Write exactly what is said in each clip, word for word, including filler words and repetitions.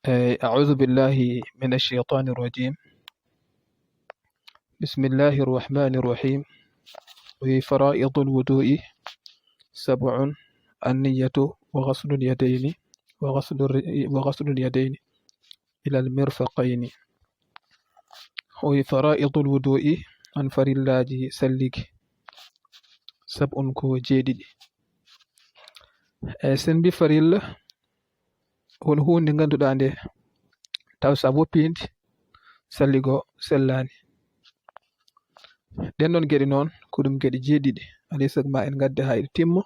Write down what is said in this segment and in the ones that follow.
Eh, أعوذ بالله من الشيطان الرجيم. بسم الله الرحمن الرحيم. وفرائض الوضوء سبع: النية، وغسل اليدين، وغسل الر-، وغسل اليدين إلى المرفقين. وفرائض الوضوء، on farillaaji salligi, سبع, ko jeeɗiɗi. E sen mbi farilla, won huunde ngannduɗaa nde, taw so a woppii ndi, salligo sellaani. Ɗen ɗon geɗe noon, ko ɗum geɗe jeeɗiɗi. Alay sago ma en ngadde haa eɗe timmo.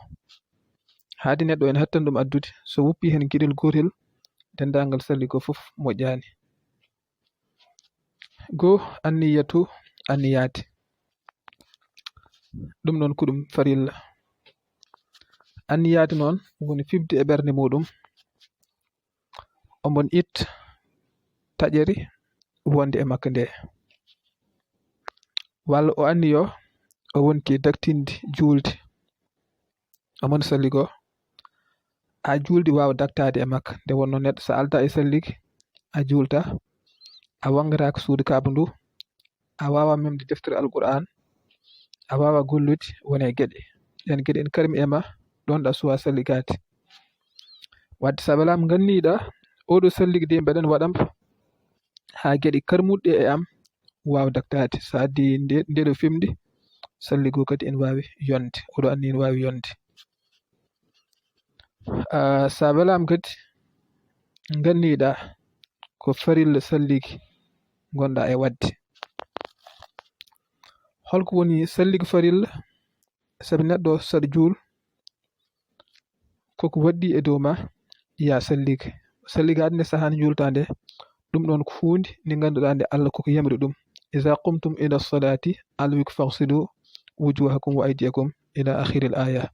Haade neɗɗo en hattan ɗum addude, so woppii heen geɗel gootel, denndaangal salligo fof moƴƴaani. Goo, anniyatu, anniyaade. Ɗum noon ko ɗum farilla. Anniyaade noon woni fibde e ɓernde muɗum, omo it taƴere wonde e makko nde. Walla o anniyo o wonti daktinde juulde. Omo salligo, a juulde waawa daktaade e makko. Nde wonnoo neɗɗo so aldaa e salligi, a juulta, a wangata ko suudu Kaaba ndu, a waawa memde deftere Alquraan, a waawa gollude, wona e geɗe. Ɗeen geɗe en karmi e ma, ɗoon ɗa suwa salligaade. Wadde so a welaama nganniiɗa, oɗo salligi de mbeɗen waɗa mbo haa geɗe karmuɗe e am waawa daktaade. So addi nde, nde ɗo fimde, salligo kadi en waawi yonde. Oɗo anni en waawi yonde. Ah, so a welaama kadi, nganniiɗa ko farilla salligi ngonɗa e waɗde. Holko woni salligi farilla? Sabi neɗɗo saɗa juul, koko waɗɗi e dow ma, ya sallige. Salligaade nde sahaani juulta nde, ɗum ɗoon ko huunde nde ngannduɗaa nde Allah koko yamri ɗum. "Iza qumtum ila salati alwik faghsilu wujuhakum wa aydiyakum" ila akhiril aya.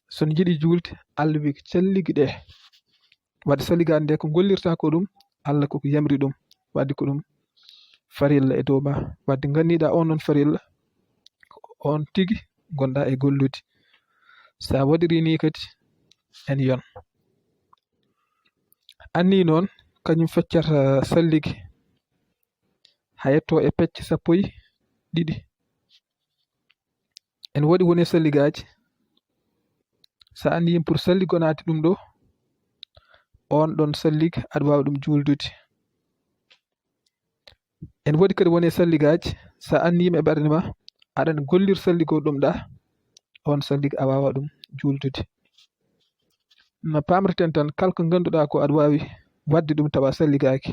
So on njiɗi juulde, alwik calligi ɗe. Wadde salligaade nde ko gollirta ko ɗum, Allah koko yamri ɗum. Wadde ko ɗum farilla e dow ma. Wadde nganniɗa on noon farilla, on tigi ngonɗa e gollude. Sa waɗiri ni kadi, en yon. Anni noon, kañum feccata salligi, haa yetto e pecce sappo e ɗiɗi. En waɗi woni salligaaji. Sa anni yim pour salligo naati ɗum ɗo, on ɗon sallig aɗa waawi ɗum juuldude. En waɗi kadi woni salligaaji, sa anni yim e ɓerɗe ma, aɗan gollir salligo ɗum ɗa, on sallig a waawa ɗum juuldude. No pamreten tan, kala ko ngannduɗaa ko aɗa waawi waɗde ɗum tawa salligaaki.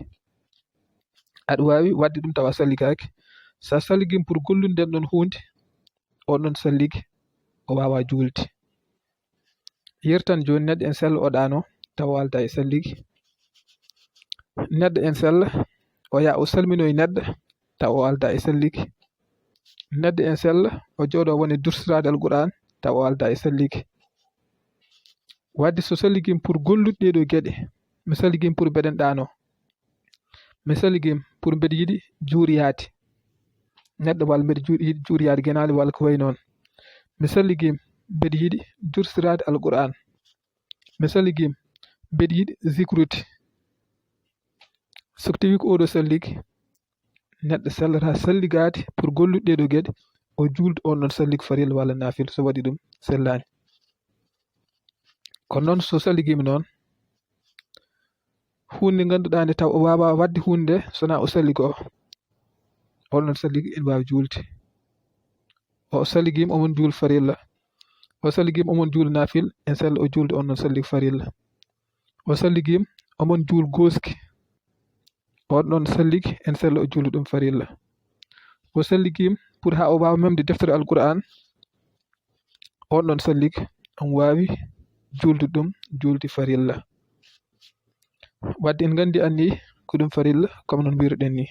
Aɗa waawi waɗde ɗum tawa salligaaki. Sa salligim pour gollude nden ɗon huunde, on ɗon salligi, o waawa juulde. Yertan jooni neɗɗo en sella o ɗaano, tawa o alda e salligi. Neɗɗo en sella, o yaa o salminoy neɗɗo, tawa o alda e salligi. Neɗɗo en sella, o jooɗo woni dursiraade Alquraan, tawa o alda e salligi. Wadde so salligim pour gollude ɗee ɗoo geɗe, mi salligim pour mbeɗen ɗaano. Mi salligim pour mbeɗa yiɗi juuriyaade neɗɗo, walla mbeɗa juuri, yiɗi juuriyaade genaale, walla ko wayi noon. Mi salligim mbeɗa yiɗi dursiraade Alquraan. Mi salligim mbeɗa yiɗi zikrude. So ko tawi ko oɗo salligi, neɗɗo sellata salligaade pour gollude ɗee ɗoo geɗe, o juulda on ɗon sallig farilla walla naafila, so waɗi ɗum sellaani. Kono noon so salligima noon, huunde ngannduɗaa nde taw o waawa waɗde huunde so na o salligo, on ɗon sallig en waawi juulde. O salligima omon juul farilla. O salligima omon juul naafil, en sella o juulde on ɗon sallig farilla. O salligim omon juul gooski. On ɗon sallig en sella o juulde ɗum farilla. O salligim pour haa o waawa memde deftere Alquraan. On ɗon sallig on waawi juulde ɗum juulde farilla. Wadde en nganndi anni ko ɗum farilla, comme no mbiruɗen ni.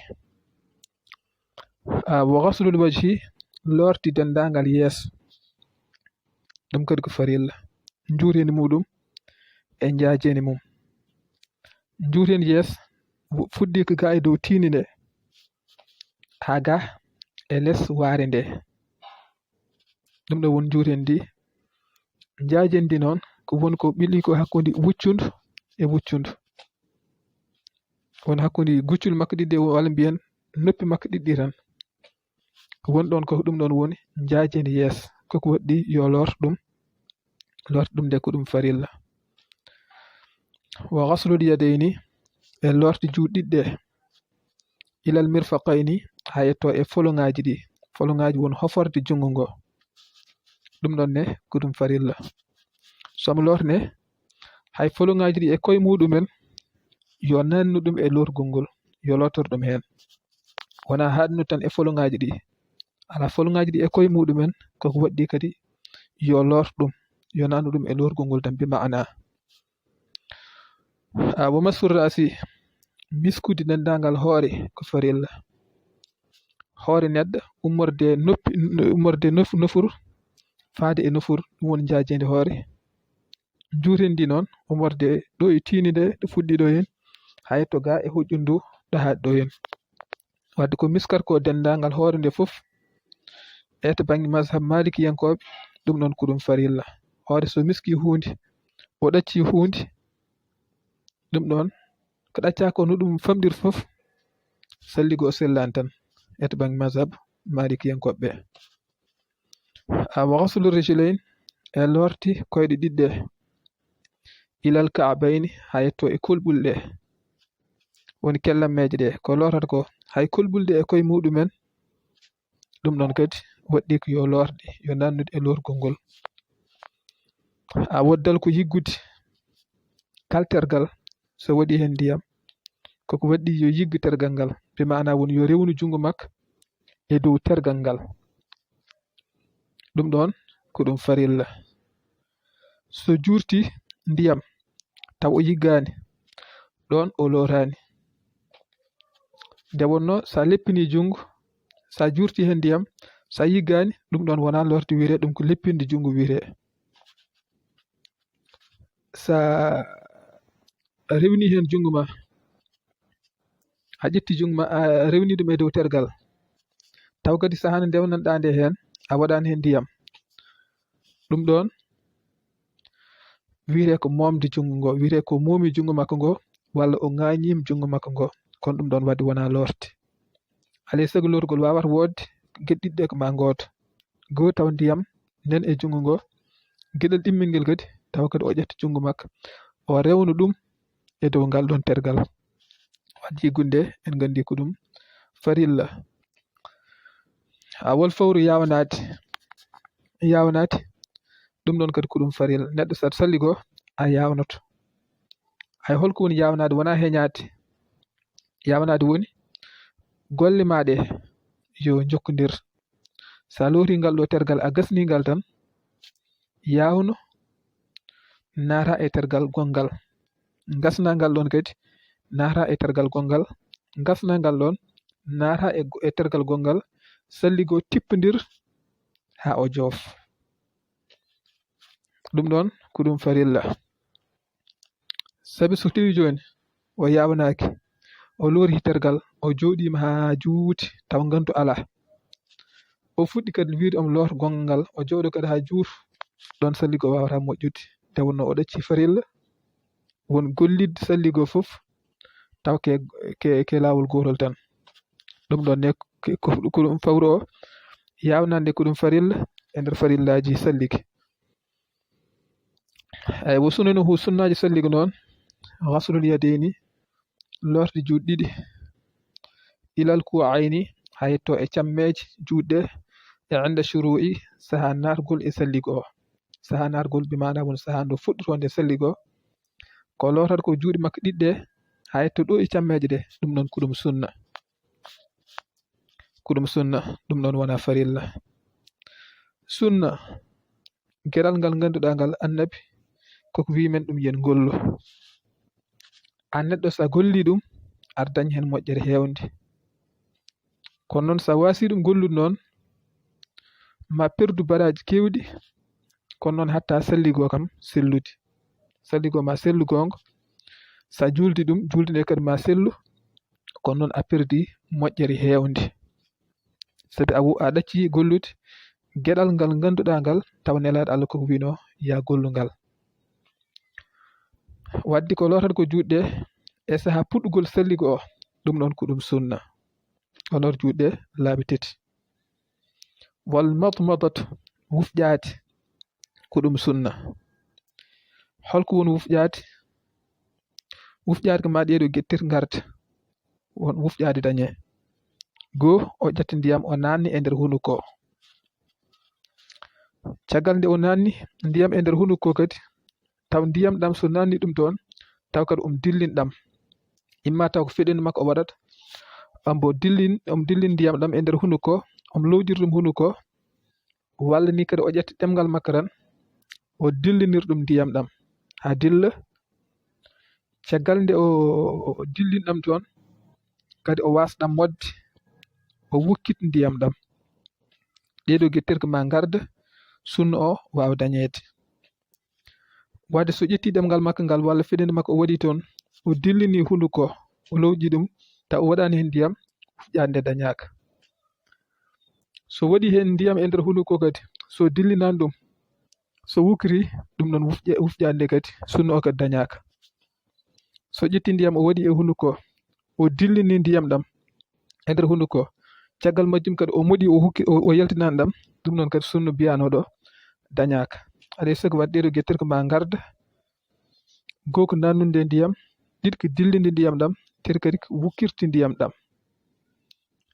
Ah, wa ghaslul wajhi, loorti denndaangal yeeso. Ɗum kadi ko farilla. Njuureni muɗum e njaajeni mum. Njuureni yeeso, fu-, fuɗɗi ko ga e dow tiinde nde, haa ga e les waare nde. Ɗum ɗo woni njuureni ndi. Njaajeni ndi noon, ko woni ko ɓili ko hakkunde wuccundu e wuccundu. Woni hakkunde gucculi makko ɗiɗi ɗe, walla mbiyen noppi makko ɗiɗi ɗi tan. Woni ɗon ko ɗum ɗon woni njaajeendi yeeso. Ko ko waɗɗi yo loorto ɗum, loorto ɗum nde ko ɗum farilla. Wa ghaslul yadayni, e loorti juuɗe ɗiɗi ɗe, ilal mirfaqayni, haa yetto e foloŋaaji ɗi. Foloŋaaji woni hoforde junngo ngo. Ɗum ɗon ne ko ɗum farilla. So mo loorne, hay foloŋaaji ɗi e koye muɗumen, yo nannu ɗum e loorgol ngol, yo lootor ɗum heen. Wona haɗnu tan e foloŋaaji ɗi. Alaa, foloŋaaji ɗi e koye muɗumen, ko ko waɗɗi kadi yo loor ɗum, yo nannu ɗum e loorgol ngol tan, bi maana. A, wa massu ra'si, miskude denndaangal hoore ko farilla. Hoore neɗɗo ummorde noppi, ummorde nof-, nofuru, faade e nofuru, ɗum woni njaajeende hoore. Njuutendi noon, ummorde ɗo e tiinde nde, ɗo fuɗɗi ɗo heen, haa yetto ga e huƴƴundu ɗo haa ɗo heen. Wadde ko miskata ko denndaangal hoore nde fof, e to bannge mazhab maalikiyankooɓe, ɗum noon ko ɗum farilla. Hoore so miski huunde, o ɗacci huunde, ɗum ɗoon ko ɗaccaa ko no ɗum famɗir fof, salligo o sellaani tan, e to bannge mazhab maalikiyankooɓe ɓe. A, wa ghaslu rijlayn, e loorti koyɗe ɗiɗi ɗe, ilal ka'bayni, haa yetto e kolɓule ɗe, woni kellammeeje ɗe, ko loorata ko hay kolɓule ɗe e koye muɗumen, ɗum ɗoon kadi waɗɗi ko yo loorɗe, yo nannude e loorgol ngol. A, woddal ko yiggude kal tergal, so waɗi heen ndiyam, ko ko waɗɗi yo yiggu tergal ngal, bi maana woni yo rewnu junngo makko e dow tergal ngal. Ɗum ɗoon ko ɗum farilla. So juurti ndiyam taw o yiggaani, ɗoon o looraani. Nde wonnoo so a leppinii junngo, so a juurti heen ndiyam, so a yiggaani, ɗum ɗoon wonaa loorti wiyetee, ɗum ko leppinde junngo wiyetee. So a rewni heen junngo ma, a ƴetti junngo ma, a rewni ɗum e dow tergal, taw kadi sahaa nde ndewnanɗaa nde heen, a waɗaani heen ndiyam, ɗum ɗoon wiyetee ko moomde junngo ngo, wiyetee ko moomi junngo makko ngo, walla o ŋaañiima junngo makko ngo, kono ɗum ɗoon waɗde wonaa loorti. Alaa e sago loorgol waawata woodde, geɗe ɗiɗi ɗe ko maa ngooto. Goo taw ndiyam nan e junngo ngo, geɗel ɗimmel ngel kadi, tawa kadi o ƴetta junngo makko, o rewna ɗum e dow ngal ɗoon tergal. Wadde yiggude nde, en nganndi ko ɗum farilla. A, wal fawru, yaawnaade, yaawnaade, ɗum ɗoon kadi ko ɗum farilla. Neɗɗo so aɗa salligo, a yaawnoto. Hay holko woni yaawnaade? Wonaa heñaade. Yaawnaade woni golle maa ɗe yo njokkondir. So a loorii ngal ɗo tergal, a gasnii ngal tan, yaawno naata e tergal gonngal. Ngasna ngal ɗoon kadi, naata e tergal gonngal. Ngasna ngal ɗoon, naata e, e tergal gonngal. Salligo tippondir haa o joof. Ɗum ɗoon ko ɗum farilla. Sabi so tawii jooni o yaawnaaki, o loori tergal, o jooɗiima haa juuti, taw ngantu alaa. O fuɗɗi kadi wiyde omo loorta gonngal, o jooɗo kadi haa juuti, ɗoon salligo waawata moƴƴude. Nde wonnoo o ɗacci farilla, won gollidde salligo fof, taw ke, ke, ke laawol gootol tan. Ɗum ɗoon ne ko, ko, ko ɗum fawru o, yaawnande ko ɗum farilla e nder farillaaji salligi. Eyi, wo sunanuhu, sunnaaji salligo noon, ghaslul yadayni, loorde juuɗe ɗiɗi, ilal ku'ayni, haa yetto e cammeeje juuɗe, e inda shuru'i, sahaa naatgol e salligo o. Sahaa naatgol, bi maana woni sahaa nde fuɗɗotoo nde salligo, ko lootata ko juuɗe makko ɗiɗi ɗe, haa yetto ɗo e cammeeje ɗe, ɗum noon ko ɗum sunna. Ko ɗum sunna, ɗum noon wonaa farilla. Sunna, geɗal ngal ngannduɗaa ngal Annabi koko wiyi men ɗum yen ngollu. Aan neɗɗo so a gollii ɗum, aɗa daña heen moƴƴere heewnde. Kono noon so a waasii ɗum gollude noon, ma perdu baraaji keewɗi, kono noon hatta salligo kam sellude. Salligo ma sellu goonga, so a juuldi ɗum, juulde nde kadi ma sellu, kono noon a perdi moƴƴere heewnde. Sabi a wo-, a ɗaccii gollude geɗal ngal ngannduɗaa ngal, tawa Nelaaɗo Allah koko wiynoo, "Yaa gollu ngal." Waɗde ko lootata ko juuɗe ɗe, e saha puɗɗugol salligo o, ɗum ɗon ko ɗum sunna. Honor juuɗe laabi tati. Wal madmadatu, wufƴaade, ko ɗum sunna. Holko woni wufƴaade? Wufƴaade ko ma ɗeeɗo gettir ngarta. Won wufƴaade dañe. Goo, o ƴetta ndiyam, o naanni e nder hunuko. Caggal nde o naanni ndiyam e nder hunuko kadi, taw ndiyam ɗam so naanni ɗum toon, taw kadi um dillin ɗam. Imma taw ko feɗendu makko o waɗata, ombo dillin, um dillin ndiyam ɗam e nder hunuko, um lowjir ɗum hunuko, walla ni kadi o ƴetta ɗemngal makko tan, o dillinir ɗum ndiyam ɗam. Haa dilla, caggal nde o, o, o dillin ɗam toon, kadi o waas ɗam moɗde, o wukkit ndiyam ɗam. Ɗeeɗo gettirka ma ngarda, sunna o waawa dañeede. Wadde so ƴetti ɗemngal makko ngal walla feɗende makko o waɗi toon, o dillini hunuko, o lowƴi ɗum, taw o waɗani heen ndiyam, wufƴaande nde dañaaka. So waɗi heen ndiyam e nder hunuko kadi, so dillinaani ɗum, so wukri, ɗum ɗon wufƴa-, wufƴaande nde kadi, sunna o kadi dañaaka. So ƴetti ndiyam o waɗi e hunuko, o dillini ndiyam ɗam e nder hunuko, caggal majjum kadi o moɗi, o hukki, o, o yaltinaani ɗam, ɗum ɗon kadi sunna mbiyanooɗo dañaaka. Alay sago waɗde ɗeeɗo gettirka ma ngarda, goo ko naannunde ndiyam, ɗiɗi ko dillinde ndiyam ɗam, tati kadi ko wukkirti ndiyam ɗam.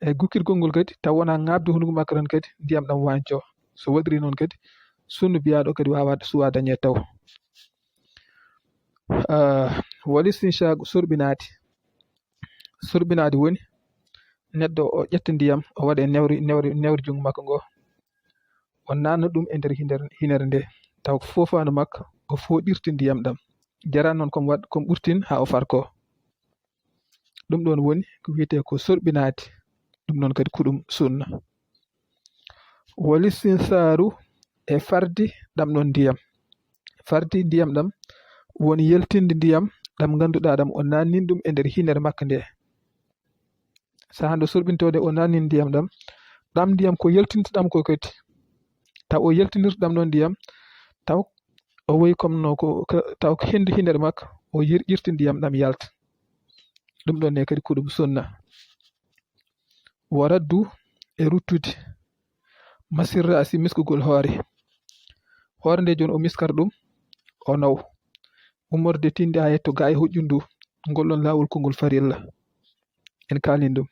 E gukkirgol ngol kadi, taw wonaa ŋaaɓde hunuko makko tan kadi, ndiyam ɗam wancoo. So waɗiri noon kadi, sunna mbiyaaɗo kadi waawaade suwaa dañee taw. Ah, wal istinshaaku, sorɓinaade. Sorɓinaade woni neɗɗo o ƴetta ndiyam, o waɗa e newre, newre, newre junngo makko ngo. O naanna ɗum e nder hinere, hinere nde. Taw ko foofaandu makko, o fooɗirti ndiyam ɗam. Jarani noon ko mo waɗ-, ko mo ɓurtin haa o farko. Ɗum ɗoon woni ko wiyetee ko sorɓinaade. Ɗum noon kadi ko ɗum sunna. Wal istinsaaru, e farde ɗam ɗoon ndiyam. Farde ndiyam ɗam woni yaltinde ndiyam ɗam ngannduɗaa ɗam o naannin ɗum e nder hinere makko nde. Sahaa nde sorɓintoode o naannin ndiyam ɗam, ɗam ndiyam ko yaltinta ɗam ko kadi. Taw o yaltinirta ɗam ɗoon ndiyam, taw o wayi comme no ko, ko, taw ko henndu hinere makko, o yirƴirta ndiyam ɗam yalta. Ɗum ɗoon ne kadi ko ɗum sunna. Wa raddu, e ruttude. Masir ra'si, miskugol hoore. Hoore nde jooni o miskar ɗum, o naw. Ummorde tinde haa yetto gaa e huƴƴundu, ngol ɗon laawol ko ngol farilla. En kaalin ɗum.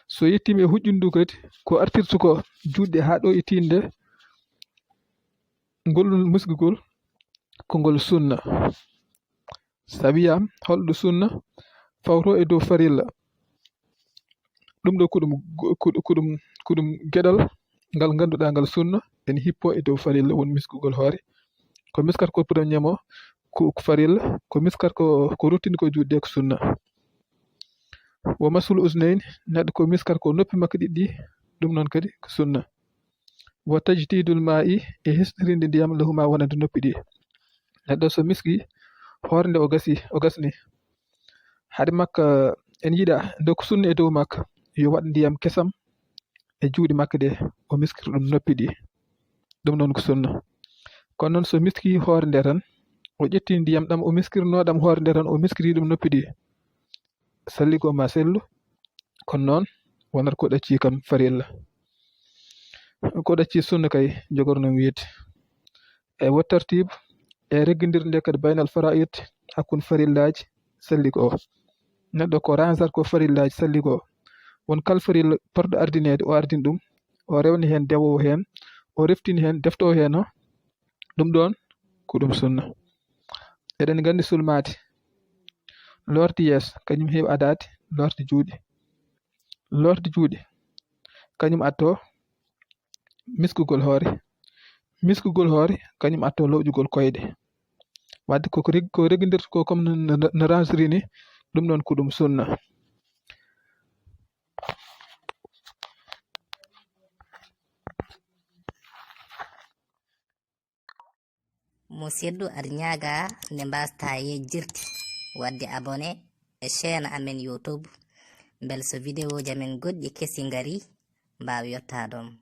So yettiima e huƴƴundu kadi, ko artirta ko juuɗe haa ɗo e tinde, ngol ɗon miskugol ko ngol sunna. So a wiyaama holɗo sunna, fawto e dow farilla. Ɗum ɗo ko ɗum, ko, ko ɗum, ko ɗum geɗal ngal ngannduɗaa ngal sunna, ene hippoo e dow farilla won miskugol hoore. Ko miskat ko premier mo, ko, ko farilla, ko miskat ko, ko ruttini ko juuɗe ko sunna. Wa masul usnayn, neɗɗo ko miskat ko noppi makko ɗiɗi ɗi, ɗum noon kadi ko sunna. Wa tajdidul ma'i, e hesɗirinde ndiyam lahuma wonande noppi ɗi. Neɗɗo so miski, hoore nde o gasi, o gasni. Hade makka en yiɗa, nde ko sunna e dow makka, yo waɗ ndiyam kesam e juuɗe makko ɗe, o miskira ɗum noppi ɗi. Ɗum noon ko sunna. Kono noon so miski hoore nde tan, o ƴetti ndiyam ɗam, o miskirno ɗam hoore nde tan, o miskiri ɗum noppi ɗi. Salli ko ma sellu, kono noon wonata ko ɗacci kam farilla. Ko ɗacci sunna kay jogorno wiyde. E wa tartib, e reggindirde kadi baynal fara'id, hakkunde farillaaji salli ko o. Neɗɗo ko ransat ko farillaaji salli ko o. Won kal farilla porɗo ardineede, o ardin ɗum, o rewni heen dewowo heen, o reftini heen deftowo heen o. Ɗum ɗoon ko ɗum sunna. Eɗen nganndi sulmaade, loordi yeeso, kañum heewi adaade loordi juuɗe. Loordi juuɗe, kañum atto miskugol hoore. Miskugol hoore, kañum atto lowƴugol koyɗe. Wadde koko reg-, ko reggindirta ko comme no, no, no ransiri ni, ɗum ɗoon ko ɗum sunna. Musidɗo, aɗa ñaaga nde mbaastaa yejjirde, waɗde abonné e chaîne amen YouTube, mbele so vidéo ji amen goɗɗi kesi ngari, mbaawa yottaade ma.